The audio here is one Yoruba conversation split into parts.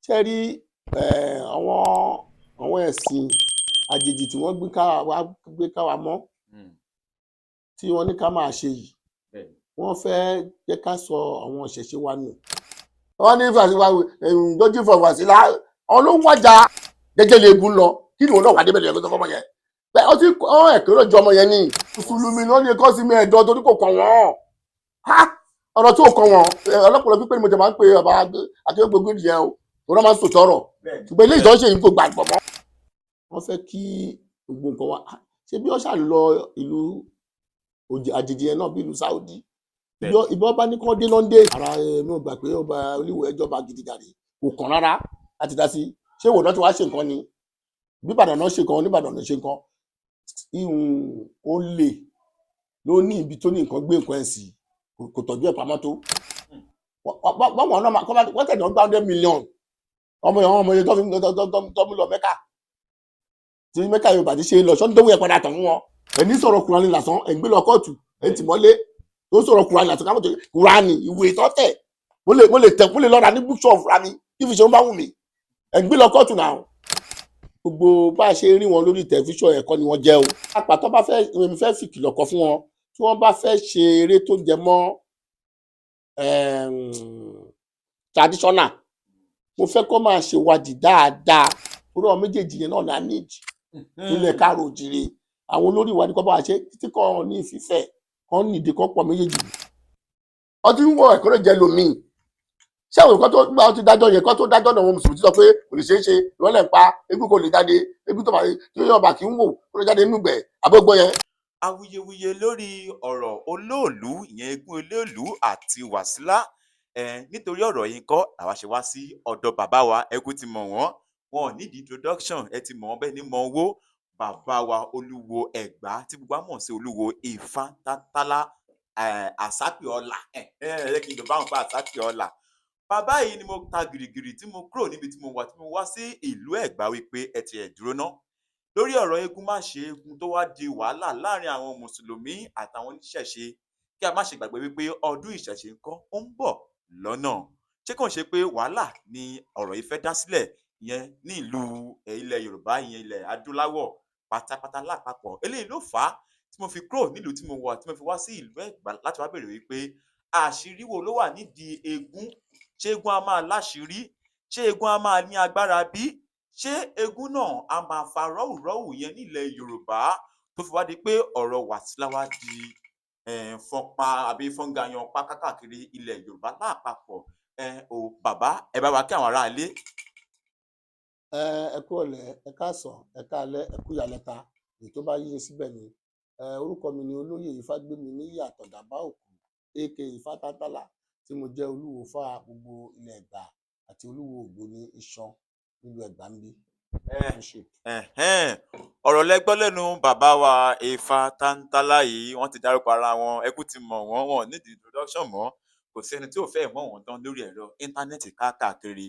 Ṣé rí àwọn ẹ̀sìn àjèjì tí wọ́n gbé ká wa mọ́, tí wọ́n ní ká máa ṣe yìí, wọ́n fẹ́ jẹ́ ká sọ àwọn ìṣẹ̀ṣe wa nù. Wọ́n ní fàṣíwá lójú fọ̀ wàsílà, àwọn ló ń wájà gẹ́gẹ́ lè egun lọ. Kí ni òun náà wà débẹ̀ lẹ́yìn tó fọmọ yẹn bẹ́ẹ̀? Ó ti ọ́ ẹ̀kọ́ lọ́jọ́ ọmọ yẹn ní mùsùlùmí ló ní kọ́ sí mi ẹ̀dọ́ torí kò kàn wọ́n. Ọ̀rọ̀ tí ò kàn wọ́n ọlọ́pàá pípé ni mo jẹ máa ń pe ọba akéwégbogbo yẹn o, òun náà máa ń sòtọ́ ọ̀rọ̀, ṣùgbọ́n ilé ìjọ ṣe yìí kò gbàgbọ́ mọ́. Wọ́n fẹ́ kí gbogbo nǹkan wa ṣé bí wọ́n ṣà lọ ìlú àjèjì yẹn náà, bí ìlú Saudi, ibi wọ́n bá ní kí wọ́n dé lọ́ndé ara mi ò gbà pé ọba olúwo ẹjọba gidi gàrí kò kàn rárá láti dá sí. Ṣé ìwọ náà ti wá ṣe nǹkan ni? Bí Ìbàdàn náà ṣe nǹkan, oníbàdàn náà ṣe nǹkan, ihun ó lè ló ní ibi tó ní nǹkan gbé nǹkan ẹ̀ sí, kò tọ́jú ẹ̀ pamọ́ tó wọ́n náà wọ́n tẹ̀lé wọ́n gba 100 million ọmọ yẹn, ọmọ yẹn tó fi tó mú lọ Mẹ́kà, tí Mẹ́kà yóò bá ti ṣe lọ sọ́ni tó wù yẹn padà tàn fún wọn. Ẹ̀ ní sọ̀rọ̀ Kùránì lásán, ẹ̀ ń gbé lọ kóòtù, ẹ̀ ń tì mọ́lé tó sọ̀rọ̀ Kùránì lásán. Kámọ́tò Kùránì ìwé tọ́tẹ̀, mo lè tẹ̀, mo lè lọ́ra ní bookshop ra mi kí fi ṣe ń bá wù mí, ẹ̀ ń gbé lọ kóòtù náà. Gbogbo bá a ṣe rí wọn lórí tẹlifíṣàn, ẹ̀kọ́ ni wọ́n jẹ́ o. Àpàtọ́ bá fẹ́, èmi fẹ́ fìkìlọ̀ kọ fún wọn, tí wọ́n bá fẹ́ ṣe eré tó jẹ mọ́ traditional, mo fẹ́ kó máa ṣèwádìí dáadáa torí àwọn méjèèjì yẹn náà náà need nílẹ̀ káàró òjìrè. Àwọn olórí wa ní kó bá wa ṣe títí kan ní ìfífẹ́ kan nídìí kan pọ̀ méjèèjì. Wọ́n ti ń wọ ẹ̀kọ́ lè jẹ́ lómi. Ṣé àwọn nǹkan tó gbà wọ́n ti dájọ́ yẹn kó tó dájọ́ náà, wọn mùsùlùmí ti sọ pé kò lè ṣeé ṣe, ìrọ̀lẹ́ ń pa eégún, kò lè jáde, eégún tó bá tí yóò bá kí ń wò kó lè jáde nínú ìgbẹ́ àbọ̀gbọ́ yẹn. Awuyewuye lórí ọ̀rọ̀ olóòlù, ìyẹn eégún olóòlù àti Wàsílà, nítorí ọ̀rọ̀ yìí kọ́ làwa ṣe wá sí ọ̀dọ̀ bàbá wa. Ẹ kú ti mọ̀ wọ́n, wọn ò nídìí introduction, ẹ ti mọ̀ wọ́n bẹ́ẹ̀ ní mọ owó. Bàbá wa Olúwo Ẹ̀gbá tí gbogbo wa mọ̀ sí Olúwo Ifátántálá, Àsápè Ọlà, ẹ ẹ kí n lò báwọn pa Àsápè Ọlà. Bàbá yìí ni mo ta gìrìgìrì tí mo kúrò níbi tí mo wà tí mo wá sí ìlú Ẹ̀gbá wípé ẹ ti ẹ̀ dúró ná lórí ọ̀rọ̀ eégún má ṣe eégún tó wá di wàhálà láàrin àwọn mùsùlùmí àtàwọn oníṣẹ̀ṣe. Kí a má ṣe gbàgbé wípé ọdún ìṣẹ̀ṣe ńkọ́, ó ń bọ̀ lọ́nà. Ṣé kò ń ṣe pé wàhálà ni ọ̀rọ̀ yìí fẹ́ dá sílẹ̀ ìyẹn ní ìlú ilẹ̀ Yorùbá, ìyẹn ilẹ̀ adúláwọ̀ pátápátá lápapọ̀? Eléyìí ló fà á tí mo fi kúrò nílùú tí mo wà tí mo fi wá sí ìlú Ẹ̀gbá láti wá béèrè wípé àṣírí wo ló wà nídìí eégún? Ṣé eégún á máa láṣìírí? Ṣé eégún á máa ní agbára bí? Ṣé eégún náà á máa fa rọ́wùrọ́wù yẹn nílẹ̀ Yorùbá tó fi wá di pé ọ̀rọ̀ Wàsílà wá di fọ́npa àbí fọ́ngayan pa káàkiri ilẹ̀ Yorùbá lápapọ̀? Ẹ o bàbá, ẹ bá wa kí àwọn aráalé. Ẹ kú ọ̀lẹ́, ẹ káàsán, ẹ káalẹ́, ẹ kú ìyálẹ̀ta, èyí tó bá yín síbẹ̀ ni. Orúkọ mi ni Olóyè Ifágbémi níyì Àtàndá Báòkú, aka Ifátántálá, tí mo jẹ́ olúwo fá gbogbo ilẹ̀ Ẹ̀gbá àti olúwo Ògbóni Iṣan nílùú Ẹ̀gbá ń bí. Ọ̀rọ̀ lẹ gbọ́ lẹ́nu bàbá wa Ifátántálá yìí. Wọ́n ti dárúkọ ara wọn, ẹ kú ti mọ̀ wọ́n, wọn ò nídìí introduction mọ́. Kò sí ẹni tí ò fẹ́ mọ̀ wọ́n tán lórí ẹ̀rọ íńtánẹ́ẹ̀tì káàkiri.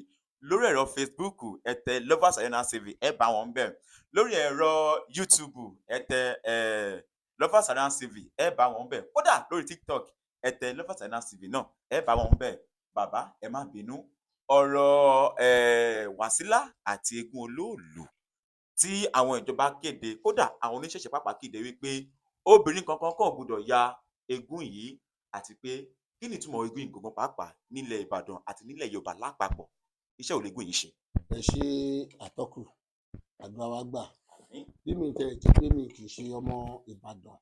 Lórí ẹ̀rọ Facebook, ẹ tẹ Lovers Arena TV, ẹ bá wọn bẹ̀. Lórí ẹ̀rọ YouTube, ẹ tẹ Lovers Arena TV, ẹ bá wọn bẹ̀. Kódà lórí TikTok, ẹ tẹ Lovers Arena TV náà, ẹ bá wọn bẹ̀. Bàbá, ẹ má bínú, ọ̀rọ̀ Wàsílà àti eégún olóòlù tí àwọn ìjọba kéde, kódà àwọn oníṣẹ̀ṣe pàápàá kéde wípé obìnrin kankan kò gbọdọ̀ ya eégún yìí, àti pé kí ni ìtumọ̀ eégún yìí gangan pàápàá nílẹ̀ Ìbàdàn àti nílẹ̀ Yorùbá lápapọ̀? Iṣẹ́ wo léégún yìí ṣe? Ẹ ṣe àtọkù, àdúrà wa gbà. Bí mi tẹ jẹ́ pé mi kì í ṣe ọmọ Ìbàdàn,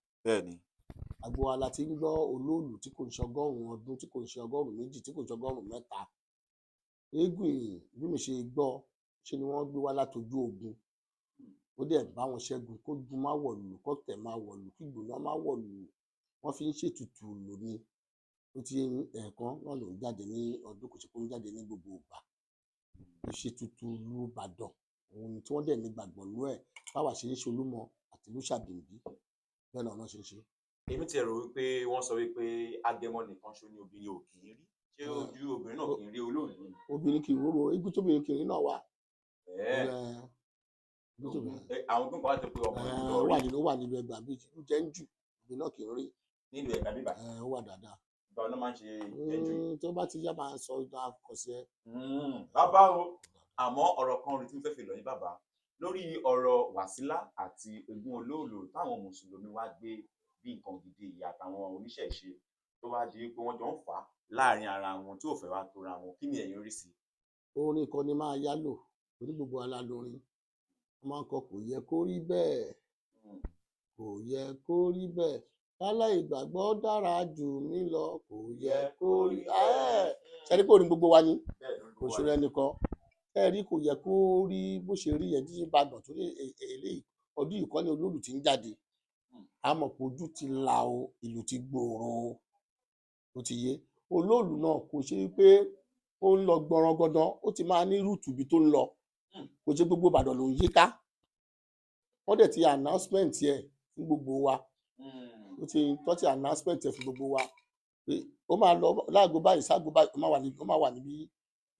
agbo wa la ti ń gbọ́ olóòlù tí kò ń ṣe 100 ọdún, tí kò ń ṣe 200, tí kò ń ṣe 300. Eégún yìí, bí mi ṣe gbọ́ ṣe ni wọ́n gbé wá látojú ogun, ó dẹ̀ bá wọn ṣẹ́gun, kó gun má wọ̀lú, kọ́tẹ̀ má wọ̀lú, kí gbóná má wọ̀lú. Wọ́n fi ń ṣètùtù lò ní. Ó ti yé yín? Ẹ̀ẹ̀kan náà ló ń jáde ní ọdún, kò ṣe pé ó ń jáde ní gbogbo ìgbà. Ìṣètùtù ìlú Ìbàdàn òun ni, tí wọ́n dẹ̀ ní gbàgbọ́ nú ẹ̀. Báwa ṣe ń ṣe Olúmọ àti ìlú Ṣàbìnbí, bẹ́ẹ̀ náà ṣe ń ṣe. Èmi ti rò wípé wọ́n sọ wípé agẹmọ nìkan ṣo ni obìnrin ò kì í rí. Ṣé ojú obìnrin náà kì í rí olóòlù ni? Obìnrin kì í róró, eégún tóbìnrin kì í rí náà wà. Eégún tóbìnrin Àwọn tó ń kọ́ wá ti pé ọkùnrin lọ ó rí. Wà nínú, ó wà nílùú Ẹ̀gbá bíi jẹ́ ń jù, obìnrin náà kì í rí. Nílùú Ẹ̀gbá bíbà? Ó wà dáadáa. Ìgbà wo ló máa ń ṣe jẹ́jú yìí? Tó bá ti yá, máa sọ ìgbà kọ̀ sí ẹ. Bàbá o. Àmọ́ ọ̀rọ̀ kan rí tí mo fẹ́ fi lọ̀ yín bàbá, lórí ọ̀rọ̀ Wàsílà àti Eégún Olóòlù táwọn mùsùlùmí wá gbé bí nǹkan gidi ìyá àtàwọn oníṣẹ̀ṣe, tó wá di pé wọ́n jọ ń fà á láàrin ara wọn tí ò fẹ́ wá tóra wọn, kí ni ẹ̀yin rí sí i? Orin kan ni máa yálò torí gbogbo ala lórin wọ́n máa ń kọ, kò yẹ kó rí bẹ́ẹ̀, kò yẹ kó rí bẹ́ẹ̀, kálá ìgbàgbọ́ dára jù mí lọ, kò yẹ kó rí bẹ́ẹ̀. Ṣe rí pé orin gbogbo wa ni, kò ṣòro ẹnìkan. Ẹ rí, kò yẹ kó rí bó ṣe rí yẹn tí Ìbàdàn, torí eléyìí ọdún yìí kọ́ ni olóòlù ti ń jáde. A mọ̀ pé ojú ti là o, ìlú ti gbòòrò o, ó ti yé olóòlù náà. Kò ṣe pé ó ń lọ gbọrọgọdán, ó ti máa ní route ibi tó ń lọ. Kò ṣe gbogbo Ìbàdàn ló ń yíká. Wọ́n dẹ̀ ti announcement ẹ̀ fún gbogbo wa. Ó ti tọ́ ti announcement ẹ̀ fún gbogbo wa pé ó máa lọ láago báyìí sáago báyìí, ó máa wà níbí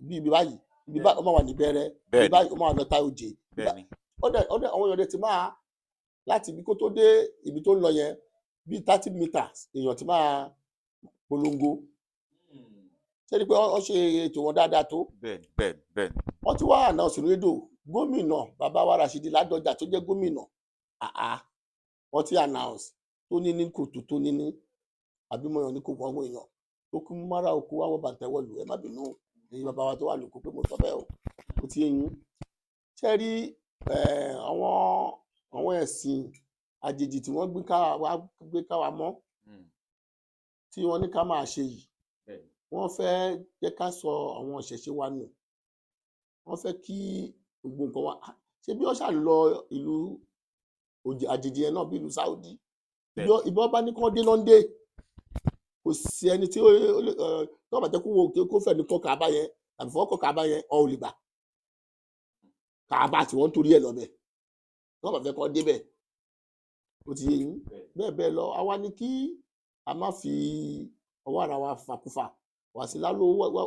ibi ibi báyìí, ibi báyìí, ó máa wà ní Bẹ̀rẹ̀ ibi báyìí, ó máa wà lọ́ta òjè. Ó dẹ̀ àwọn èèyàn dẹ̀ ti máa láti ibi kó tó dé ibi tó ń lọ yẹn, bíi 30 meters, èèyàn ti máa polongo. Ṣé ni pé wọ́n ṣe ètò wọn dáadáa tó. bẹ́ẹ̀ni bẹ́ẹ̀ni bẹ́ẹ̀ni. Wọ́n ti wá announce rédíò, gómìnà bàbá wa Rashidi Ládọjà tó jẹ́ gómìnà àá, wọ́n ti announce tó ní ní kòtò tó ní ní àbímọyàn ní kò wọ́n àwọn èèyàn tó kún mọ́ra oko wá wọ́n bàtẹ́wọ̀lù. Ẹ má bínú èyí bàbá wa tó wà lóko pé mo sọ bẹ́ẹ̀ o, ó ti yé yín. Ṣé rí àwọn ẹ̀sìn àjèjì tí wọ́n gbé ká wa mọ́, tí wọ́n ní ká máa ṣe yìí, wọ́n fẹ́ jẹ́ ká sọ àwọn ìṣẹ̀ṣe wa nù. Wọ́n fẹ́ kí gbogbo nǹkan wa ṣé bí wọ́n ṣà lọ ìlú àjèjì yẹn náà, bí ìlú Saudi. Ibi wọ́n bá ní kí wọ́n dé lọ́ndé, kò sí ẹni tí ó lè tí wọ́n bá jẹ́ kó wo kó fẹ́ ní kọ́ Kaaba yẹn tàbí fọwọ́ kọ́ Kaaba yẹn, ọ̀ ò lè gbà Kaaba tí wọ́n ń torí ẹ̀ lọ́bẹ̀ tí wọ́n bá fẹ́ kọ́ débẹ̀. Ó ti yé yín. Bẹ́ẹ̀ bẹ́ẹ̀ lọ, àwa ní kí a má fi ọwọ́ ara wa fàkúfà. Wàsílà ló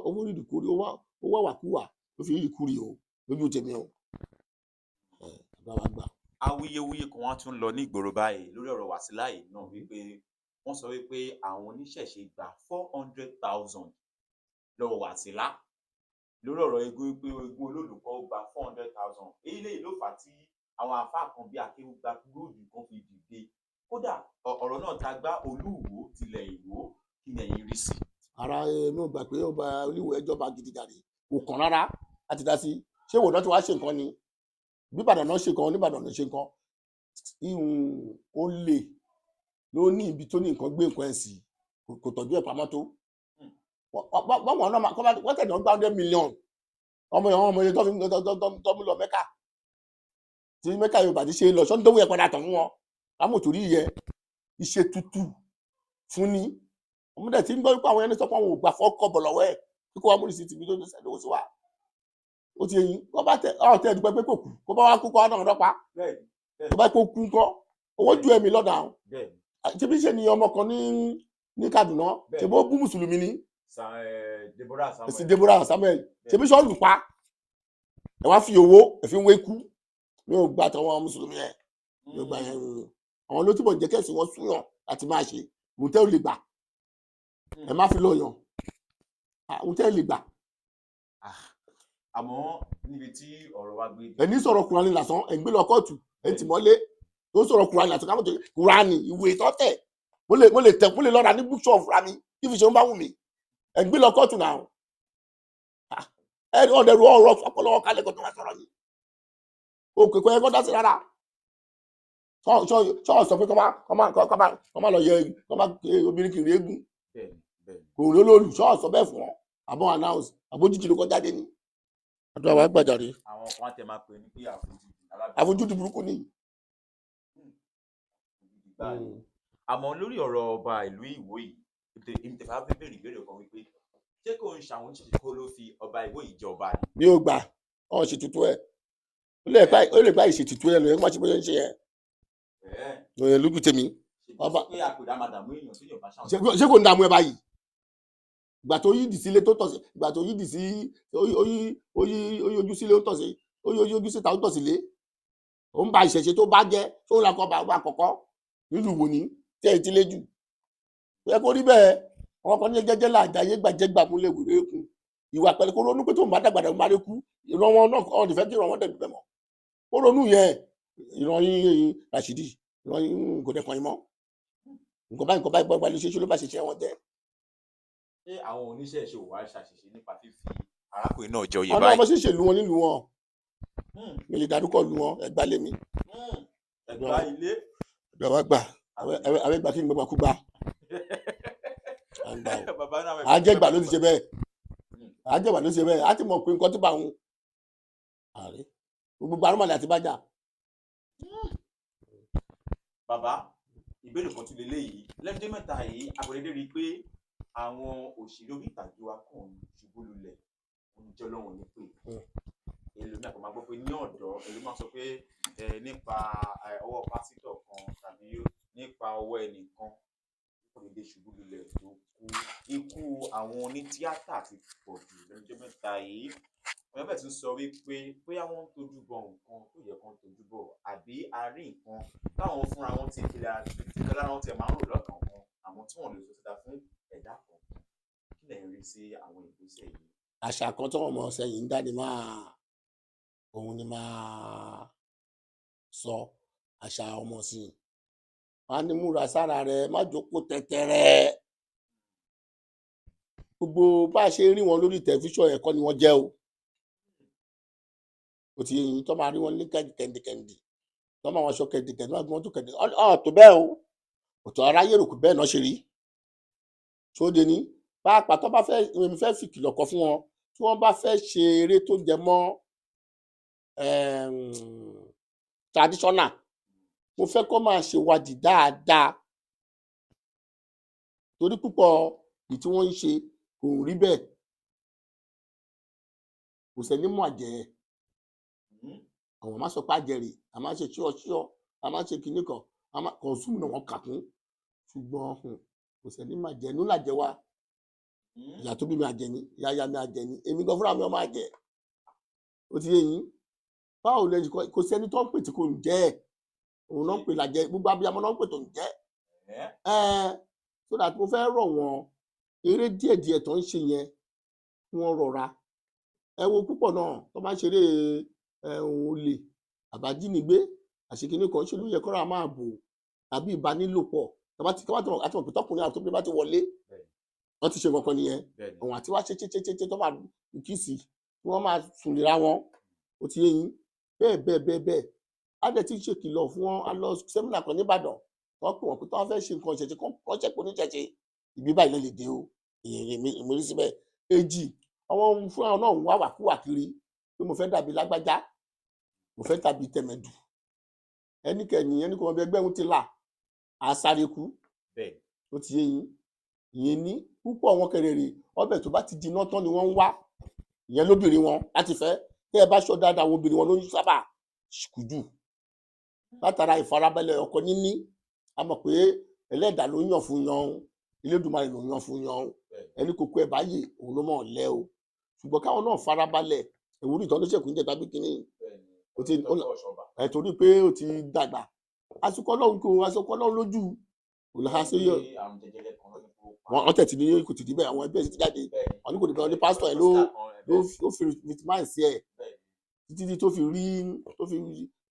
owó rìrìkúri, ó wá wàkúwà ló fi rìrìkúri o lójú tèmi o. Ẹ bá wa gbà. Awuyewuye kan wá tún lọ ní ìgboro báyìí lórí ọ̀rọ̀ Wàsílà yìí náà, wípé wọ́n sọ wípé àwọn oníṣẹ̀ṣe gba 400,000 lọ́wọ́ Wàsílà lórí ọ̀rọ̀ eégún, wípé eégún olólùkọ́ ó gba 400,000. Èyí lèyí ló fà á tí àwọn àáfàá kan bíi Akéwùgbà Gold kan fi dìde. Kódà ọ̀rọ̀ náà ta gbá Olúwo tilẹ̀ Ìwó. Kí ni ẹ̀yin rí sí? Ara mi ò gbà pé ọba Olúwo ẹjọba gidi gàrí kò kàn rárá láti dá sí. Ṣé ìwò náà ti wá ṣe nǹkan ni? Bí Ìbàdàn náà ṣe nǹkan, Oníbàdàn náà ṣe nǹkan, ihun ó lè ló ní ibi tó ní nǹkan gbé nǹkan ẹ̀ sí, kò tọ́jú ẹ̀ pamọ́ tó. Wọ́n náà wọ́n tẹ̀lé wọn gba 100 million ọmọ yẹn, ọmọ yẹn tó fi tó mú lọ Mẹ́kà, tí Mẹ́kà yóò bá ti ṣe lọ sọ́ni tó wù yẹn padà tọ̀ fún wọn lámò torí yẹ iṣẹ́ tútù fún ni. Ọmọdé tí ń gbọ́ wípé àwọn ẹni sọ pé àwọn ò gbà fọ́ kọ́bọ̀ lọ́wọ́ ẹ̀, kíkó wa múlùsí tìbí tó ń sẹ́ni owó sí wa. Ó ti yẹn kó bá tẹ ọ̀ tẹ ẹ̀dùpẹ́ pé kò kú, kó bá wá kú kó wá náà lọ́pàá. Tó bá kó kú ńkọ́, owó ju ẹ̀mí lọ́dà àwọn. Ṣé bí ṣe ni ọmọ kan ní Kaduna, ṣe bó bú mùsùlùmí ni? Deborah Samuel. Èsì Deborah Samuel, ṣe bí sọ́ọ̀lù pa ẹ wá fi owó ẹ fi ń wé kú. Mi ò gbà tọwọ́ mùsùlùmí yẹn, mi ò gbà yẹn. Àwọn ló túbọ̀ jẹ́ kẹ́sì wọn súyàn láti máa ṣe òun tẹ́ ò lè gbà, ẹ má fi lọ yàn òun tẹ́ ò lè gbà. Àmọ́ níbi tí ọ̀rọ̀ wa gbé. Ẹni sọ̀rọ̀ Kùránì lásán, ẹ̀ ń gbé lọ kóòtù, ẹ̀ ń tì mọ́lé. Tó sọ̀rọ̀ Kùránì lásán, káwọn tó Kùránì ìwé tọ́tẹ̀, mo lè tẹ̀, mo lè lọ́ra ní bookshop fúnra mi kí fi ṣe ń bá wù mí, ẹ̀ ń gbé lọ kóòtù náà. Ẹ ọ̀dẹ̀rù ọ̀rọ̀ ọpọlọ kalẹ̀ kó tó wá sọ̀rọ̀ yìí, òkè kò yẹ kó dá sí rárá. Ṣọ́ sọ pé kọ́ má lọ yẹ kọ́ má obìnrin kiri eégún kò rí olóòlù. Ṣọ́ sọ bẹ́ẹ̀ fún wọn àbọ̀ announce àbójútì ló kọ́ jáde ní àdúrà wa gbàjáre. Àwọn kan tẹ máa pè ní pé àfojúdi. Àfojúdi burúkú ni. Àmọ́ lórí ọ̀rọ̀ ọba ìlú Ìwó yìí, èmi tẹ̀fà fẹ́ béèrè ìbéèrè kan wípé ṣé kò ń ṣàwọn oníṣẹ̀ṣe kó ló fi ọba Ìwó yìí jẹ ọba ni? Mi ò gbà ọ ṣètùtù ẹ, ó lè gba ìṣètùtù ẹ lóye kó má ṣe bóyá ń ṣe yẹn lóye lójú tèmi. Ọba pé àpèrè àmàdàmú èèyàn tó yàn bá ṣàwọn. Ṣé kò ń dààmú ẹ báyìí? Ìgbà tó yí dì sílé tó tọ̀ sí, ìgbà tó yí dì sí, ó yí ó yí ó yí ojú sílé ó tọ̀ sí, ó yí ojú síta ó tọ̀ sílé, ó ń ba ìṣẹ̀ṣe tó bá jẹ́ tó ń lakọ́ bá àkọ́kọ́ nílùú wo ni tí ẹ ti lé jù. Ó yẹ kó rí bẹ́ẹ̀. Àwọn kan ní jẹ́jẹ́ làjáyé gbàjẹ́gbà múlẹ̀ wèrè kù. Ìwà pẹ̀lú kó ronú pé tó ń bá dàgbà dàgbà máa kú, ìran wọn náà ọ̀n fẹ́ kí ìran wọn dẹ̀bi bẹ̀ mọ́. Kó ronú yẹn, ìran yín Rashidi, ìran yín kò dẹ́kan yín mọ́. Nǹkan báyìí, nǹkan báyìí, gbọ́dọ̀ lè ṣe é, ló bá ṣe ṣe wọn jẹ́. Ṣé àwọn oníṣẹ̀ṣe ò wá ṣàṣìṣe nípa fífi arákùnrin náà jẹ oyè Ọ̀nà báyìí? ọmọ ṣíṣe lu wọn nílùú wọn, mi lè dárúkọ lu wọn, ẹgbà lé mi. Ẹ̀gbá ilé. Ẹgbà wa gbà, àwọn ẹgbà kí n gbàgbà kú gbà. À ń gbà o. Bàbá náà. Àjẹgbà ló ti ṣe bẹ́ẹ̀, àjẹgbà ló ti ṣe bẹ́ẹ̀. Á ti mọ̀ pé nǹkan tó bá òun ààrẹ gbogbo arúmọlẹ̀ àti bájà. Bàbá, ìbéèrè kan tún leléyìí. Lẹ́jọ́ mẹ́ta yìí, àgbẹ̀dẹ́dẹ́ rí i pé àwọn òṣèré orí ìtàgé wa kàn ń ṣubú lulẹ̀, ń jẹ́ Ọlọ́run ní pé ẹlòmíà kò máa gbọ́ pé ní ọ̀dọ́ ẹlòmíà máa sọ pé nípa ọwọ́ pásítọ̀ kan tàbí nípa ọwọ́ ẹnìkan kò lè dé ṣubú lulẹ̀ tó kú. Ikú àwọn onítíátà ti pọ̀ jù lẹ́jọ́ mẹ́ta yìí. Wọ́n bẹ̀rẹ̀ tún sọ wípé bóyá wọ́n ń tojú bọ nǹkan tó yẹ kán tojú bọ̀, àbí a rí nǹkan táwọn fúnra wọn ti fi lára tí kan lára wọn tiẹ̀ máa ń rò lọ́kàn wọn, àwọn tí wọ́n lè sọ síta fún ẹ̀dá kan. Kí lẹ̀ ń rí sí àwọn ìgbésẹ̀ yìí? Àṣà kan tó wọn mọ sẹ́yìn ń dání máa òun ni máa sọ àṣà ọmọ sí i. Wọn á ní múra sára rẹ, má jókòó tẹtẹrẹ. Gbogbo bá a ṣe rí wọn lórí tẹlifíṣàn ẹ̀kọ́ ni wọ́n jẹ́ o. Ó ti yé yín, tó máa rí wọn ní kẹ̀ǹdìkẹ̀ǹdì, tó máa wọn aṣọ kẹ̀ǹdìkẹ̀ǹdì, tó máa gbọ́n tó kẹ̀ǹdì ọ̀ tó bẹ́ẹ̀ o. Òtò aráyé rò pé bẹ́ẹ̀ náà ṣe rí. Sóde ní pàápàá tó bá fẹ́, èmi fẹ́ fìkìlọ̀ kọ fún wọn, tí wọ́n bá fẹ́ ṣe eré tó jẹ mọ́ traditional, mo fẹ́ kó máa ṣèwádìí dáadáa, torí púpọ̀ èyí tí wọ́n ń ṣe kò rí bẹ́ẹ̀. Kò sẹ́ni mọ̀ àjẹ́. Àwọn máa sọ pé àjẹrè, a máa ṣe ṣíọṣíọ, a máa ṣe kinní kan, a máa kọ̀ọ̀sùn náà wọ́n kà kún, ṣùgbọ́n kò sẹ́ni mà jẹ́ inú làjẹ́ wa. Ìyá tó bí mi àjẹ́ ni, ìyá ìyá mi àjẹ́ ni, èmi gan fúnra mi ọmọ àjẹ́. Ó ti yé yín, báwo lẹ ṣe kò sẹ́ni tó ń pè tí kò ń jẹ́ ẹ̀. Òun náà ń pè làjẹ́, gbogbo abiyamọ náà ń pè tó ń jẹ́ ẹ̀. So that mo fẹ́ rọ̀ wọ́n, eré díẹ̀díẹ̀ tó ń ṣe yẹn, kí wọ́n rọra. Ẹ wo púpọ̀ náà tó máa ń ṣeré ohun olè àbájínigbé àṣekínní kan ṣe ló yẹ kọ́ra máa bò tàbí ìbánilòpọ̀. Tàbá ti tàbá ti mọ̀ àti mọ̀ pé tọkùnrin àti tóbìnrin bá ti wọlé, wọ́n ti ṣe nǹkan kan nìyẹn. Òun àti wá ṣe ṣe ṣe ṣe ṣe tó máa kíìsì tí wọ́n máa sùn lera wọn. Ó ti yé yín, bẹ́ẹ̀ bẹ́ẹ̀ bẹ́ẹ̀ bẹ́ẹ̀. Á dẹ̀ ti ń ṣèkìlọ̀ fún wọn. A lọ seminar kan nìbàdàn, wọ́n pè wọ́n pé tí wọ́n fẹ́ ṣe nǹkan ìṣẹ̀ṣe, kọ́ ṣẹ̀pọ̀ oníṣẹ̀ṣe ìbí báyìí ló lè dé o. Ìyẹn èmi rí síbẹ̀. Èjì, àwọn fúnra náà ń wá wàkúwà kiri pé mo fẹ́ dàbí lágbájá, mo fẹ́ dàbí tẹ̀mẹ̀dù. Ẹnikẹ́ni ẹni kò mọ bí ẹgbẹ́ òun ti là á sáré kú. Ó ti yé yín, ìyẹn ní púpọ̀ wọn kẹrẹ̀rẹ̀ ọbẹ̀ tó bá ti jiná tán ni wọ́n ń wá. Ìyẹn lóbìnrin wọn láti fẹ́. Tẹ́ ẹ bá ṣọ́ dáadáa, àwọn obìnrin wọn ló ń sábà kú jù látara ìfarabalẹ̀ ọkọ níní. A mọ̀ pé ẹlẹ́dàá ló yàn fún yan o, Elédùmarè ló yàn fún yan o. Ẹni kókó ẹ̀ báyìí òun ló mọ̀ ọ́ lẹ́ o. Ṣùgbọ́n káwọn náà farabalẹ̀. Ìwúrí ìtọ́ ló ṣẹ̀kú ń jẹ tàbí kínní ó ti ẹ̀ torí pé ó ti dàgbà. Àsìkò Ọlọ́run kò àsìkò Ọlọ́run lójú olùhásíyọ wọn tẹ̀ tí ní kò tì díbẹ̀. Àwọn ẹgbẹ́ ti jáde, wọn ní kò dìbẹ̀. Wọn ní pásítọ̀ ẹ̀ ló fi victimize ẹ̀ títí tí tó fi rí tó fi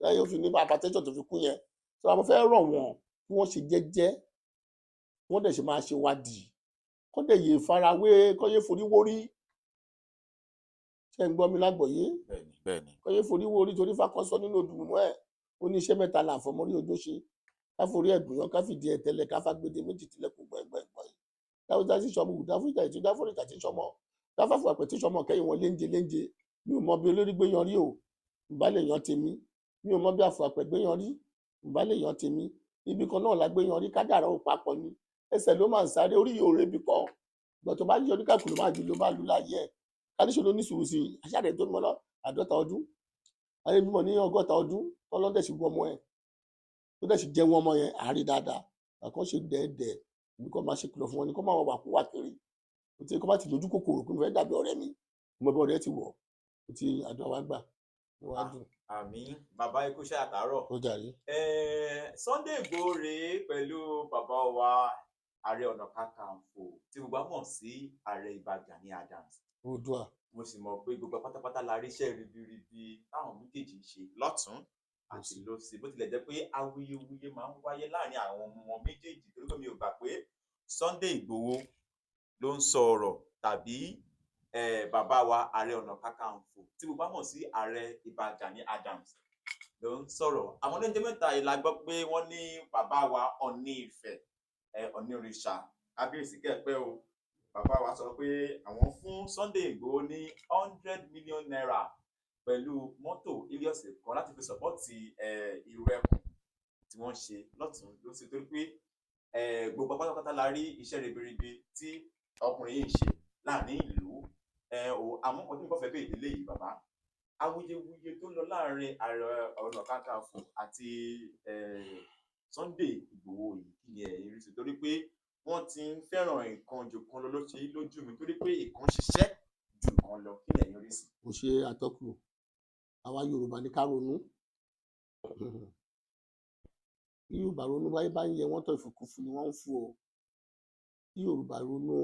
ẹ ó fi ní hypertension tó fi kú yẹn. So àwọn fẹ́ rọ̀ wọ́n kí wọ́n ṣe jẹ́jẹ́, wọ́n dẹ̀ ṣe máa ṣe wádìí, kọ́ dẹ̀ yé farawé, kọ́ yé forí wórí. Ṣé ń gbọ́ mi lágbọ̀ọ́yé? Bẹ́ẹ̀ni. Kọ́ yé forí wórí, torí fákọ́sọ nínú odùnmọ́ ẹ̀, ó ní iṣẹ́ mẹ́ta là fọmọ rí ojú ṣe: káforí ẹ̀dùn yan, káfìdí ẹ̀ tẹ́lẹ̀, káfágbédé méjì tilẹ̀kùn gbẹ̀ngbẹ̀ngbẹ̀, dáfúdá sí sọmọ, dáfúdá tí dáfúdá tí sọmọ, dáfáfù àpẹ tí sọmọ kẹ́yìn wọn léńjẹ léńjẹ. Mi ò mọ bí olórí gbé yan rí o, ǹbá lè yan tèmi. Mi ò mọ bí àfọ àpẹ gbé yan rí, ǹbá lè yan tèmi. Ibì kan náà la gbé yan rí, kádàrá ò papọ̀ ni. Ẹsẹ̀ ló máa ń sáré, orí yóò rebi kan. Ìgbà tó bá yí oníkàkùn ló máa ju ló máa lu láyé ẹ̀. Kádíṣe ló ní sùúrù sí i. Aṣáájú tó mọ́ lọ 50 ọdún ayé bímọ ní 60 ọdún tọ́lọ́dẹ̀ sì wọ ọmọ ẹ̀ tó dẹ̀ sì jẹun ọmọ yẹn àárí dáadáa. Àkànṣe dẹ́ẹ̀dẹ́ ní kó máa ṣe kìlọ̀ fún wọn ní kó máa wà kó wà kiri. Ó ti kó má ti lójú kòkòrò pé mo fẹ́ dàbí ọ̀rẹ́ mi, mo bẹ ọ̀rẹ́ ti wọ̀. Ó ti àdúrà wa gbà, ó wá dùn. Àmín. Bàbá, ikú iṣẹ́ àtàárọ̀. Ó jàre. Sunday Igboho rèé pẹ̀lú bàbá wa Ààrẹ Ọ̀nà Kakanfò tí gbogbo wa mọ̀ sí Ààrẹ Ìbà Gani Adams. Oòduà. Mo sì mọ̀ pé gbogbo pátápátá la rí iṣẹ́ ribiribi táwọn méjèèjì ń ṣe lọ́tún àti lósì, bó tilẹ̀ jẹ́ pé awuyewuye máa ń wáyé láàrin àwọn ọmọ wọn méjèèjì, torí pé mi ò gbà pé Sunday Ìgbòho ló ń sọ ọ̀rọ̀ tàbí bàbá wa Ààrẹ Ọ̀nà Kakanfò tí mo bá mọ̀ sí Ààrẹ Ìbà Gani Adams ló ń sọ̀rọ̀. Àwọn lóúnjẹ mẹ́ta yìí la gbọ́ pé wọ́n ní bàbá wa Ọọ̀ni Ifẹ̀, Ọọ̀ni òrìṣà, kábíyèsí kẹ́ẹ̀pẹ́ o, bàbá wa sọ pé àwọn fún Sunday Ìgbòho ní ₦100 million pẹ̀lú mọ́tò Hilux kan láti fi support ìrù ẹkùn tí wọ́n ń ṣe lọ́tún lósì, torí pé gbogbo pátápátá la rí iṣẹ́ ribiribi tí ọkùnrin yìí ń ṣe láàrin ìlú o. Àmọ́ nǹkan tí mo kàn fẹ́ béèrè lélẹ́yìí, bàbá, awuyewuye tó ń lọ láàrin Ààrẹ Ọ̀nà Kakanfò àti Sunday Ìgbòho yìí, kí ni ẹ̀yin rí sí? Torí pé wọ́n ti ń fẹ́ràn nǹkan jù kan lọ ló ṣe é lójú mi, torí pé ìkan ṣiṣẹ́ ju ìkan lọ. Kí ni ẹ̀yin rí sí? Kò ṣe àtọkù. Àwa Yorùbá ní ká ronú. Bí Yorùbá ronú báyé bá ń yẹ wọ́n tọ́, ìfòkúfù ni wọ́n ń fún o. Kí Yorùbá ronú,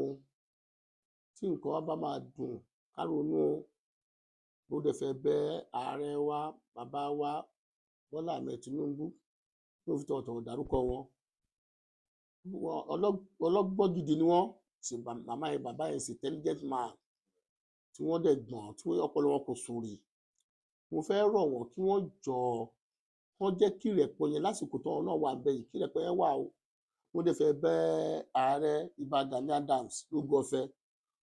tí nǹkan wa bá máa dùn, ká ronú o. Mo dẹ̀ fẹ́ bẹ̀ ààrẹ wa, bàbá wa Bọ́lá Ahmed Tinubu, tó fi tọ̀wọ̀tọ̀wọ̀ dárúkọ wọn. Ọlọ́gbọ́n gidi ni wọ́n sì. Màmá yẹn, bàbá yẹn sì, intelligent man tí wọ́n dẹ̀ gbọ́n, tí ọpọlọ wọn kò sùn rì. Mo fẹ́ rọ̀ wọ́n kí wọ́n jọ̀ọ́, wọ́n jẹ́ kí ìrẹ́pọ̀ yẹn lásìkò tó náà wà bẹ́ẹ̀ yìí, kí ìrẹ́pọ̀ yẹn wà o. Mo dẹ̀ fẹ́ bẹ̀ ààrẹ Ìbà Gani Adams lógo ọ̀fẹ́.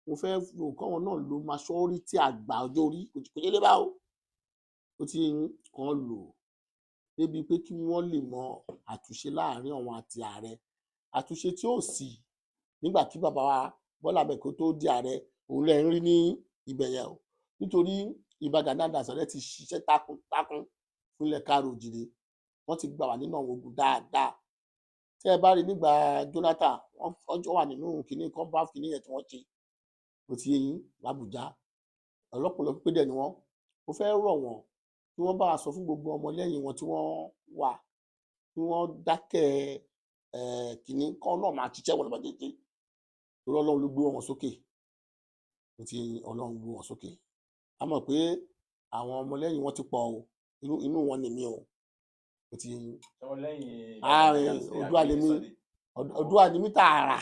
Mo fẹ́ rò káwọn náà lo maturity, àgbà ọjọ́ orí kò yé bá o. Ó ti ń kàn lò débi pé kí wọ́n lè mọ àtúnṣe láàrin àwọn àti ààrẹ, àtúnṣe tí ó sì nígbà tí bàbá wa Bọ́lá Ahmed kó tó di ààrẹ, òun lẹ́ ń rí ní ibẹ̀ yẹn o. Nítorí Ìbà Gani Adams rẹ ti ṣiṣẹ́ takuntakun fúnlẹ̀ káàró òjìrè, wọ́n ti gbà wá nínú àwọn ogun dáadáa. Tẹ́ ẹ bá rí nígbà Jonathan, wọ́n jọ wà nínú kínní compound kínní yẹn tí wọ́n ṣe, ó ti yé yín, l'Àbújá. Ọlọ́pọlọ pípé dẹ̀ ni wọ́n. Mo fẹ́ rọ̀ wọ́n kí wọ́n bá wa sọ fún gbogbo ọmọlẹ́yìn wọn tí wọ́n wà, kí wọ́n dákẹ́ kínní kọ́ náà máa ṣiṣẹ́ wọn lọ́mọdé jẹ́, torí Ọlọ́run ló gbé wọn sókè. Ó ti yé yín, Ọlọ́run gbé wọn sókè. A mọ̀ pé àwọn ọmọlẹ́yìn wọn ti pọ̀ o. Inú wọn ni mí o. Ó ti yé yín. Ààrẹ Oòduà lèmi, Oòduà ni mí tààrà,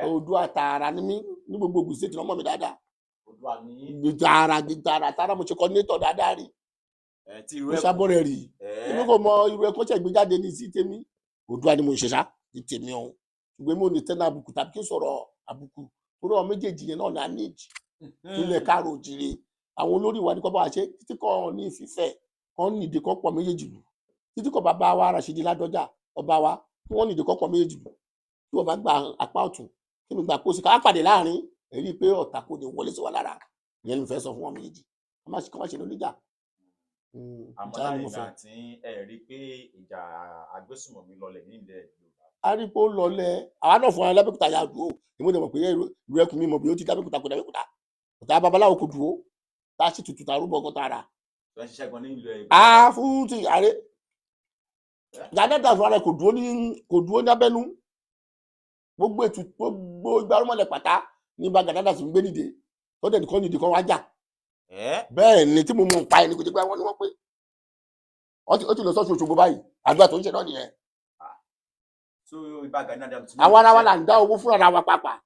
Oòduà tààrà ni mí. Ní gbogbo Ògùn State lọ́mọ mi dáadáa. Tààrà tààrà tààrà. Mo ṣe coordinator dáadáa rí, mo ṣàbọ̀rẹ̀ rí. Èmi kò mọ irú ẹ̀kọ́ ṣẹ̀ gbé jáde ní sí tèmi. Oòduà ni mo ń ṣe ṣá ní tèmi o, ṣùgbọ́n mo ní tẹ́lẹ̀ àbùkù tàbí kí n sọ̀rọ̀ àbùkù, torí àwọn méjèèjì yẹn náà ní a need nílẹ̀ káàró òjìrè. Àwọn olórí wa ní kọ́ bá wa ṣe títí kọ́ ní ìfífẹ́ kan nìdí kan pọ̀ méjèèjì lù, títí kọ́ bàbá wa Rashidi Ládọjà, ọba wa, kí wọ́n nìdí kan pọ̀ méjèèjì lù, kí wọ́n bá gba apá ọ̀tún, kí mi gbà kó sí, ká pàdé láàrin, èyí pé ọ̀tá kò ní wọlé sí wa lára. Ìyẹn ló fẹ́ sọ fún wọn méjèèjì, kọ́ má ṣe lóníjà. Àmọ́ láàrin ìgbà tí ẹ rí i pé ìjà agbésùnmọ̀mí lọlẹ̀ nílẹ̀ Yorùbá. A rí i pé ó lọlẹ̀. Àwa náà fún wa lábẹ́òkúta yà dúró. Èmi ò dẹ̀ mọ̀ pé ìlú ẹkùn mi mọ̀ bí ó ti dábẹ́òkúta, kò dábẹ́òkúta, ọ̀tá babaláwo kò dúró, tá a sì tutù tá a rúbọ gan tààrà. Tó ń ṣiṣẹ́ gan ní ìlú ẹ̀. A fún ti ààrẹ Gani Adams fúnra rẹ̀ kò dúró ní abẹ́nú. Gbogbo ètò, gbogbo ìgbàrúmọlẹ̀ pátá ní bá Gani Adams ń gbé dìde tó dẹ̀ nìkan nìdí kan wá jà. Bẹ́ẹ̀ ni tí mo mú un pa ẹni kò jẹ́ pé wọ́n ní wọ́n pé ó ti lọ sọ́sọ́ Òṣogbo báyìí. Àdúrà tó ń ṣe náà nìyẹn. So Ìbà Gani Adams. Àwa ara wa là ń dá owó fúnra wa pàápàá.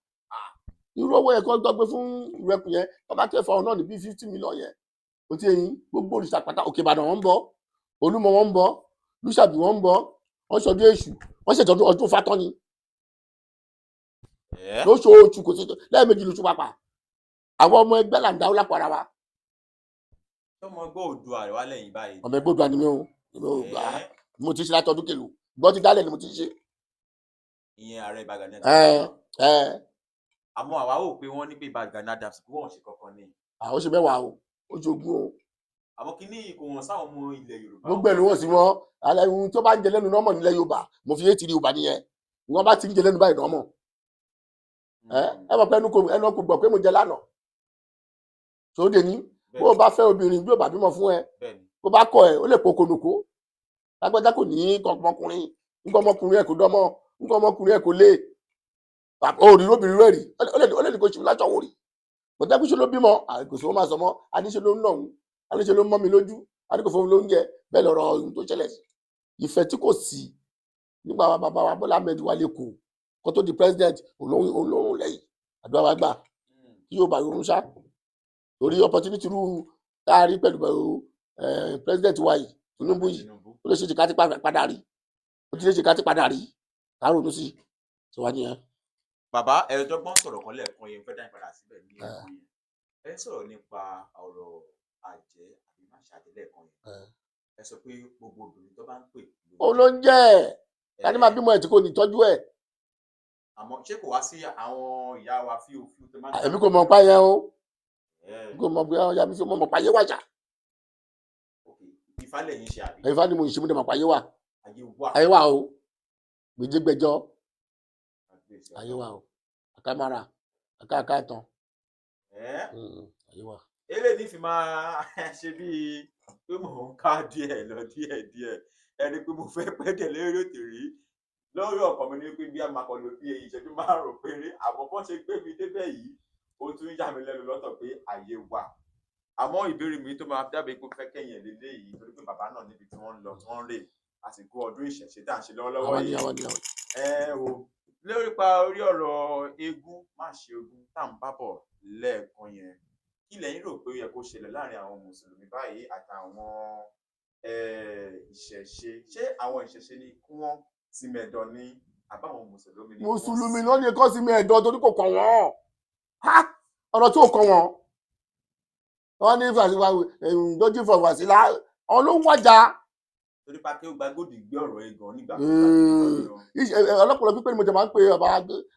Irú owó yẹn kan dọ́gbé fún ìrẹ́kùn yẹn, tó bá tẹ̀ fún ọ náà ní bíi 50 million yẹn, ó ti yẹn. Gbogbo òrìṣà pátá, Òkè Ìbàdàn wọn ń bọ, Olúmọ wọn ń bọ, Lúṣàbí wọn ń bọ, wọn ṣọdún Èṣù, wọn ṣètọ́jú ọdún Fátọ́ni lóṣooṣù, kò sí lẹ́ẹ̀mejì lóṣù pàpà. Àwọn ọmọ ẹgbẹ́ là ń dáwó lápò ara wa. Tọmọ ẹgbẹ́ Oòduà wà lẹ́yìn báyìí. Ọmọ ẹgbẹ́ Oòduà ni mí o. Èmi ò gbà á, mo ti ṣe láti ọdún kèlò gbọ́ ti dálẹ̀ ni mo ti ṣe. Ìyẹn ààrẹ Ìbà Gani ẹ Adams. Ẹ. Àmọ́ àwa ò pé wọ́n ní pé Ìbà Gani Adams kí wọ́n ṣe kankan ni. Àwọn ṣe mẹ́wàá o, ó jogún o. Àmọ́ kínní kò wọ́n sáwọn ọmọ ilẹ̀ Yorùbá. Gbogbo ẹ̀ ló wọ́n sí wọn. Alẹ́ ohun tó bá ń jẹ lẹ́nu nọ́mọ̀ nílẹ̀ Yorùbá, mo fi éètì rí Yorùbá nìyẹn. Wọ́n bá ti ń jẹ lẹ́nu báyìí nọ́mọ̀. Ẹ mọ̀ pé ẹnu kò gbọ́ pé mo jẹ lánàá tó dé ní. Bó o bá fẹ́ obìnrin, bí o bá bímọ fún ẹ, bó bá kọ ẹ, ó lè pokonoko lágbájá, kò ní ọmọkùnrin, nǹkan ọmọkùnrin ẹ kò dánmọ, nǹkan ọmọkùnrin ẹ kò lé òrì lóbìnrin rẹ rí, ó lè ní kó ṣe láṣọ wò rí. Bọ̀dákùsọ ló bímọ, àìkòsí wọn máa sọ mọ́, àníṣe ló ń nà òun, àníṣe ló ń mọ́ mi lójú, àníkò fún mi lóúnjẹ. Bẹ́ẹ̀ lọ̀rọ̀ ohun tó ṣẹlẹ̀ sí ìfẹ́ tí kò sí nígbà wa bàbá wa Bọ́lá Ahmed wà lẹ́kọ̀ọ́ kó tó di president, olóhùn lẹ́yìn àdúrà wa gbà kí yóò bá yorùn ṣá, torí opportunity rú tá a rí pẹ̀lú pẹ̀lú president wa yìí, Tinubu yìí, ó lè ṣe jìkà tí padà rí, ó ti lè ṣe ká tí padà rí, ká ronú sí i wá nìyẹn. Bàbá, ẹ̀ẹ́dọ́gbọ́n sọ̀rọ̀ kan lẹ́ẹ̀kan yẹn, fẹ́ dá ìpadà síbẹ̀ ní ẹ̀kan yẹn. Ẹ sọ̀rọ̀ nípa ọ̀rọ̀ àjẹ́ àbí má ṣàjẹ́ lẹ́ẹ̀kan yẹn. Ẹ sọ pé gbogbo obìnrin tó bá ń pè Ó ló ń jẹ́ ẹ̀ tani máa bímọ ẹ̀ tí kò ní tọ́jú ẹ̀. Àmọ́ ṣé kò wá sí àwọn ìyá wa fíofío tó máa ń Èmi kò mọ̀ pa yẹn o, kò mọ̀ pé ọ̀ya mi fi mọ̀ pa yé wàjà. Ifá lẹ́yìn ṣe àbí? Ifá ni mo ṣe, mo dẹ̀ mọ̀ pa yé wà. Ayé wà. Ayé wà o, gbèjégbèjọ ayé wà o, àkàmàrà àkàkà tán ayé wà. Eléyìí ní fi máa ṣe bíi pé mò ń ká díẹ̀ lọ díẹ̀ díẹ̀, ẹni pé mo fẹ́ pẹ́ dẹ̀ lórí ètò rí lórí ọkàn mi ní pé bí a máa kọ lò bí ìṣẹ́jú 5 péré, àmọ́ bọ́n ṣe gbé mi débẹ̀ yìí, ó tún yà mí lẹ́nu lọ́tọ̀ pé àyè wà. Àmọ́ ìbéèrè mi tó máa dábìí pé fẹ́ kẹ́yìn ẹ̀ lélẹ́yìí, torí pé bàbá náà níbi tí wọ́n ń lọ tí wọ́n ń rè, àsìkò ọdún ìṣẹ̀ṣe tá à ń ṣe lọ́wọ́lọ́wọ́ yìí, ẹ o lórí pa orí ọ̀rọ̀ eégún má ṣe ogún tá à ń bá bọ̀ lẹ́ẹ̀kan yẹn, kí lẹ̀yin rò pé ó yẹ kó ṣẹlẹ̀ láàrin àwọn mùsùlùmí báyìí àtàwọn ìṣẹ̀ṣe? Ṣé àwọn ìṣẹ̀ṣe ni kí wọ́n ti mẹ̀dọ̀ ni, àbáwọn mùsùlùmí ni? Mùsùlùmí ló ní kó sí mẹ̀dọ̀, torí kò kàn wọ́n, ọ̀rọ̀ tí ò kàn wọ́n. Wọ́n ní dójú fọwọ́sílá àwọn ló ń wájà. Torí pa kí ó gba góòdì gbé ọ̀rọ̀ yìí gan nígbà. Ọlọ́pàá pípé ni mo jẹ máa ń pe ọba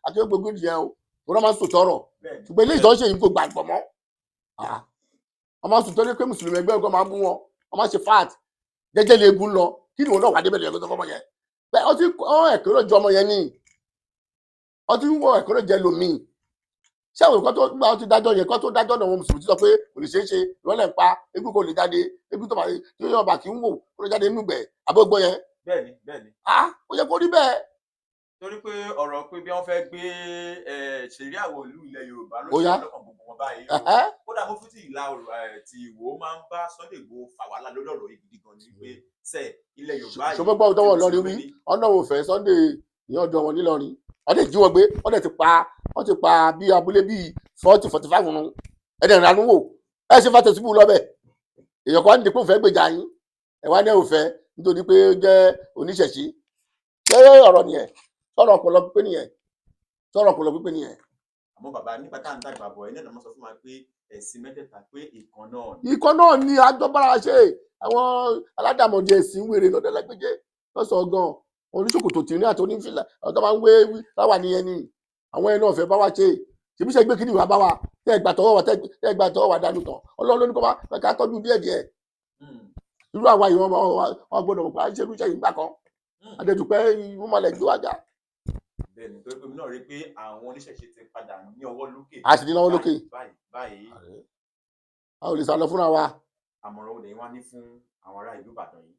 akéwògbé yẹn o, òun náà máa ń sòtọ́ ọ̀rọ̀, ṣùgbọ́n ilé ìtọ́jú yìí kò gbàgbọ́ mọ́. Wọ́n máa ń sòtọ́ pé mùsùlùmí ẹgbẹ́ ọgọ́ máa ń bú wọn, wọ́n máa ń ṣe fat jẹ́jẹ́ lè egun lọ, kí ni òun náà wà débẹ̀ lẹ́yìn ọmọ yẹn? Bẹ́ẹ̀ ọtí ẹ̀kọ́ ló jẹ ọmọ yẹn ní ọtí ń wọ ẹ̀kọ́ ló jẹ lómi. Ṣé àwọn nǹkan tó gbà ọtí dájọ́ yẹn, kó tó dájọ́ náà, wọn mùsùlùmí ti sọ pé kò lè ṣeé ṣe, ìrọ̀lẹ́ ń pa egun kò lè jáde, egun tó bá tí yóò bá kí ń wò kó lè jáde nínú gbẹ̀ àbọ̀gbọ́ yẹn. Bẹ́ẹ̀ni, bẹ́ẹ̀ni. Ó yẹ kó rí bẹ́ẹ̀. Torí pé ọ̀rọ̀ pé bí wọ́n fẹ́ gbé ṣẹ̀ríà àwọn ìlú ilẹ̀ Yorùbá ló ṣe lọ́kàn gbogbo wọn báyìí o. Kódà mo fún ti ìlà ti Ìwó máa ń bá Sunday Igboho fà wàhálà lórí ọ̀rọ̀ yìí gidi gan ni pé sẹ́ ilẹ̀ Yorùbá yìí. Ṣọgbọ́n gbọ́ tọwọ́ Ìlọrin wí, ọ̀nà òfẹ́ Sunday ìyẹn ọ̀dọ̀ wọn nílọrin, ọ̀dẹ̀ jí wọn gbé, ọ̀dẹ̀ ti pa, wọ́n ti pa bí abúlé bíi 40-45 nù, ẹ̀dẹ̀ ìranú wò ẹ̀ ṣe fàtẹ̀síbù lọ́bẹ̀. Èèyàn kan ní pé òfẹ́ gbèjà yín, ẹ̀ wá ní òfẹ́ nítorí pé ó jẹ́ oníṣẹ̀ṣe. Ṣé ọ̀rọ̀ nìyẹn? Sọ̀rọ̀ ọpọlọ pípé nìyẹn? Sọ̀rọ̀ ọpọlọ pípé nìyẹn. Àmọ́ bàbá, nígbà tá à ń dàgbà bọ̀, ẹni náà sọ fún wa pé ẹ̀sìn mẹ́tẹ̀ẹ̀ta pé ìkan náà ni. Ìkan náà ni àjọbára ṣe. Àwọn aládàmọ̀dì ẹ̀sìn wèrè lọ́dọ̀ lẹ́gbẹ̀jẹ̀ lọ́sọ̀ọ́ gan, oníṣòkòtò tìrín àti onífìlà àwọn tó máa ń wé láwà nìyẹn ni àwọn ẹni ọ̀fẹ́ bá wa ṣe. Ṣèbí ṣe gbé kí ni ìwà bá wa tẹ́ ẹ gbà tọwọ́ wa, tẹ́ ẹ gbà tọwọ́ wa dànù tán, Ọlọ́run ló ní kó bá ká tọ́jú díẹ̀ díẹ̀. Irú àwa yìí wọn gbọ́dọ̀ mọ̀ pé à ń ṣe irúṣẹ́ yìí gbà kan adẹ́dùpẹ́ ìmúmalẹ̀ gbé wájà. Bẹ́ẹ̀ni, torí pé mi náà rí i pé àwọn oníṣẹ̀ṣe ti padà ní ọwọ́ lókè. A sì ní lọ́wọ́ lókè. Báyìí báyìí. A ò lè sá lọ fúnra wa. Àmọ̀ràn olè wá ní fún àwọn ará ìlú Ìbàdàn yìí.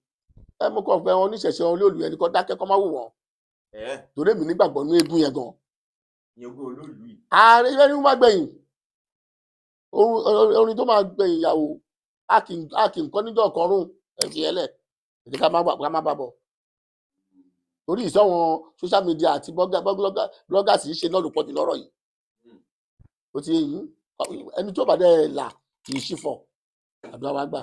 Ẹ mú kọ fẹ́ wọn oníṣẹ̀ṣe wọn olóòlù yẹn ni kò dákẹ́, kọ́ má wò wọ́n. Torí èmi nígbàgbọ́ ní eégún yẹn gan. Ìyẹn ogún olóòlù yìí. Ààrẹ ìfẹ́ ni wọ́n máa gbẹ̀yìn orin tó máa gbẹ̀yìn ìyàwó a kì í kọ́ níjọ́ kọrùn ẹ̀fì ẹlẹ̀ ẹ̀jẹ̀ ká má bà bọ̀. Torí ìsọ̀wọ̀n social media àti bloggers yìí ṣe náà ló pọ̀ jù lọ́rọ̀ yìí. Ó ti yín ẹni tó bá dẹ̀ là kì í ṣìfọ̀, àdúrà wa gbà.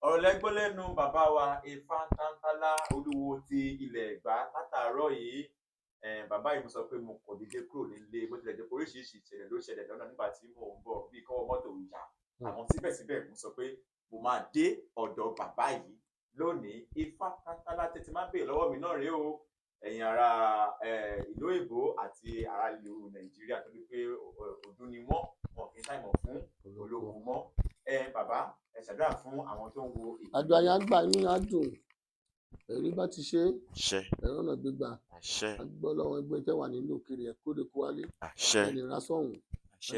Ọ̀rọ̀ lẹ́gbọ́n lẹ́nu bàbá wa Ifá Tántálá Olúwo ti ilẹ̀ Ẹ̀gbá látàárọ̀ yìí. Bàbá yìí mo sọ pé mo kò dédé kúrò nílé, bó tilẹ̀ jẹ́ pé oríṣiríṣi ìṣẹ̀lẹ̀ ló ṣẹlẹ̀ lọ́nà nígbà tí mò ń bọ̀, bí kọ́wọ́ mọ́tò ń yà, àmọ́ síbẹ̀síbẹ̀ mo sọ pé mo máa dé ọ̀dọ̀ bàbá yìí lónìí. Ifá Tántálá tètè máa béèrè lọ́wọ́ mi náà rèé o, ẹ̀yin ará ìlú èbó àti ará ìlú Nàìjíríà, torí pé ọdún ni wọ́n, wọn kì í ṣàìmọ̀ fún ológun mọ́. Bàbá, ẹ ṣàdúrà fún àwọn tó ń wo ètò. Àdúrà yẹn á gbà, inú yẹn á dùn, ẹ̀rí bá ti ṣe ẹ̀rọ náà gbégbá agbọ́ lọ́wọ́ ẹgbẹ́ tẹ́ wà nínú òkèèrè ẹ̀ kóde kó wálé ẹni rásọ̀hún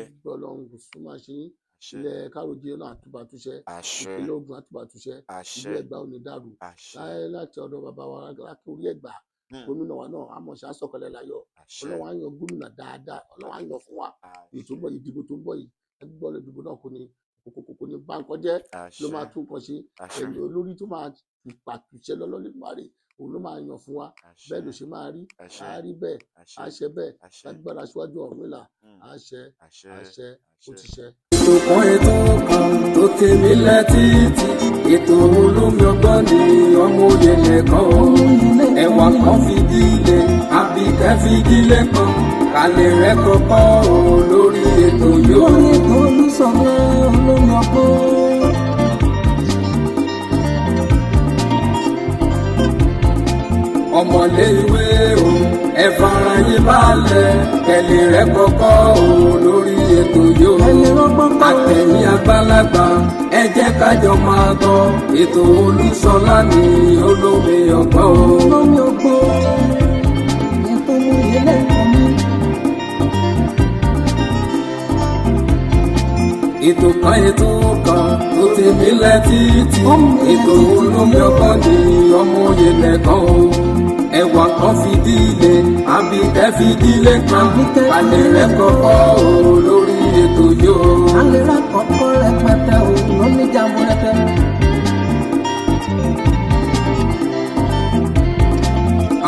agbọ́ lọ́wọ́ kò sún máa ṣe yín ilẹ̀ káròjì náà àtúbàtúṣe ìpínlẹ̀ Ògùn àtúbàtúṣe ìlú Ẹ̀gbá ò ní dàrú láyé láti ọ̀dọ̀ bàbá wa láti orí Ẹ̀gbá. Gómìnà wa náà àmọ̀ṣá sọ̀kalẹ̀ láyọ̀. Àṣẹ. Ọlọ́run á yan gómìnà dáadáa, Ọlọ́run á yan fún wa. Èyí tó ń bọ̀ yìí, ìdìbò tó ń bọ̀ yìí, ẹgbẹ́ ìdìbò náà kò ní bá nǹkan jẹ́, ló máa tún nǹkan ṣe. Ẹni olórí tó máa pàtúnṣe lọ́lọ́lẹ́dùmarè, òun ló máa yàn fún wa. Bẹ́ẹ̀ ló ṣe máa rí. Á rí bẹ́ẹ̀, á ṣe bẹ́ẹ̀. Lágbára aṣíwájú Ọ̀rúnmìlà. Á ṣẹ, á ṣẹ, ó ti ṣẹ. Ètò kan, ètò kan tó tèmi létí, ètò olómi ọgbọ́n ni. Ọmọ òye lẹ́kọ̀ọ́ ẹ̀wà kan fìdílé, àbíkẹ́ fìdílé kan kálẹ̀ rẹ̀ kọ́kọ́ o lórí ètò yóò. Lórí ètò Olúṣọlá olómi ọgbọ́n. Ọmọlé ìwé o, ẹ fara yín balẹ̀, kẹlẹ̀ rẹ̀ kọ́kọ́ o lórí ètò yóò. Kẹ́lẹ́ rọ́gbọ́n kọ́. Àtẹ̀yìn àgbàlagbà, ẹ jẹ́ kájọ máa gbọ́ ètò Olúṣọlá ní olómi ọgbọ́n o. Olómi ọgbọ́n, ètò mú ilé ẹ̀kọ́ mi. Ètò kan, ètò kan tó ti mílẹ̀ títí, ètò olómi ọgbọ́n ní ọmọ òye lẹ́kọ̀ọ́ o, ẹwà kan fìdílé, àbíkẹ́ fìdílé kan alẹ́ rẹ̀ kọ́kọ́ o lórí ètò yóò. Alẹ́ rà kọ́kọ́ rẹpẹtẹ o lóní jàmbúrẹ́tẹ.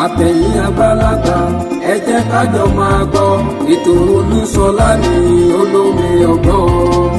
Àtẹ̀yìn àgbàlagbà, ẹ jẹ́ kájọ máa gbọ́ ètò Olúṣọlá ní olómi ọgbọ́n.